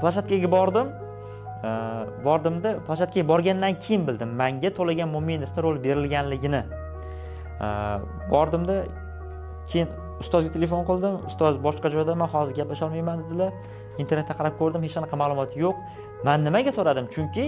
Площадка ga bordim. Bordimda, площадка ga borgandan keyin bildim manga To'lagan Mo'minovni rol berilganligini. Bordimda, keyin ustozga telefon qildim. Ustoz boshqa joydaman, hozir gaplasha olmayman, dedilar. Internetda qarab ko'rdim, hech qanaqa ma'lumot yo'q. Man nimaga so'radim? Chunki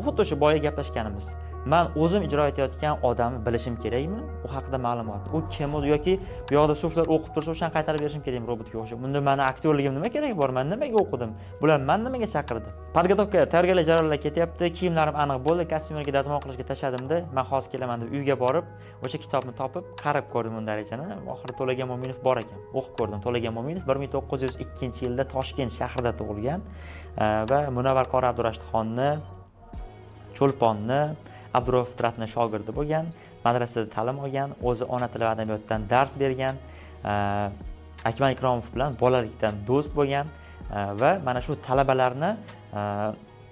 xuddi o'sha boya gaplashganimiz, man o'zim ijro etayotgan odamni bilishim kerakmi, u haqida ma'lumot, u kim o'zi, yoki bu yoqda suflyor o'qib tursa, o'shani qaytarib berishim kerakmi robotga o'xshab? Unda mani aktyorligim nima keragi bor? Man nimaga o'qidim? Bular mani nimaga chaqirdi? Подготовка, tayyorgarlik jarayonlari ketyapti, kiyimlarim aniq bo'ldi, kostyumlarga dazmol qilishga tashladimda, man hozir kelaman deb uyga borib, o'sha kitobni topib, qarab ko'rdim undarichani. Oxiri To'lagan Mo'minov bor ekan, o'qib ko'rdim. To'lagan Mo'minov 1902-yilda Toshkent shahrida tug'ilgan va Munavvar qori Abdurashidxonni, Cho'lponni, Abdurauf Fitratni shogirdi bo'lgan, madrasada ta'lim olgan, o'zi ona tili va adabiyotdan dars bergan, Akmal Ikromov bilan bolalikdan do'st bo'lgan va mana shu talabalarni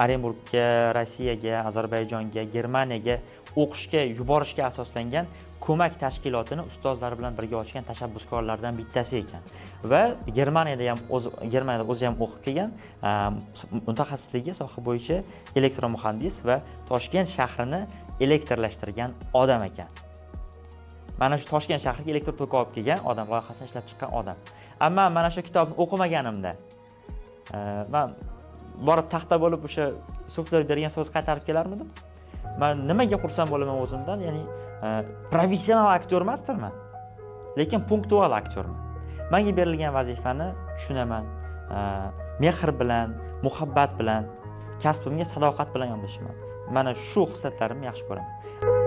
Orenburgga, Rossiyaga, Ozarbayjonga, Germaniyaga o'qishga yuborishga asoslangan Ko'mak tashkilotini ustozlari bilan birga ochgan tashabbuskorlardan bittasi ekan va Germaniyada ham o'zi, Germaniyada o'zi ham o'qib kelgan, mutaxassisligi soha bo'yicha elektromuhandis va Toshkent shahrini elektrlashtirgan odam ekan. Mana shu Toshkent shahriga elektr toki olib kelgan odam, loyihasini ishlab chiqqan odam. Ammo mana shu kitobni o'qimaganimda, man borib taxta bo'lib, o'sha suflyor bergan so'zni qaytarib kelarmidim? Man nimaga xursand bo'laman o'zimdan? Ya'ni professional aktyor emasdirman, lekin punktual aktyorman. Manga berilgan vazifani tushunaman, mehr bilan, muhabbat bilan, kasbimga sadoqat bilan yondashaman. Mana shu xislatlarimni yaxshi ko'raman.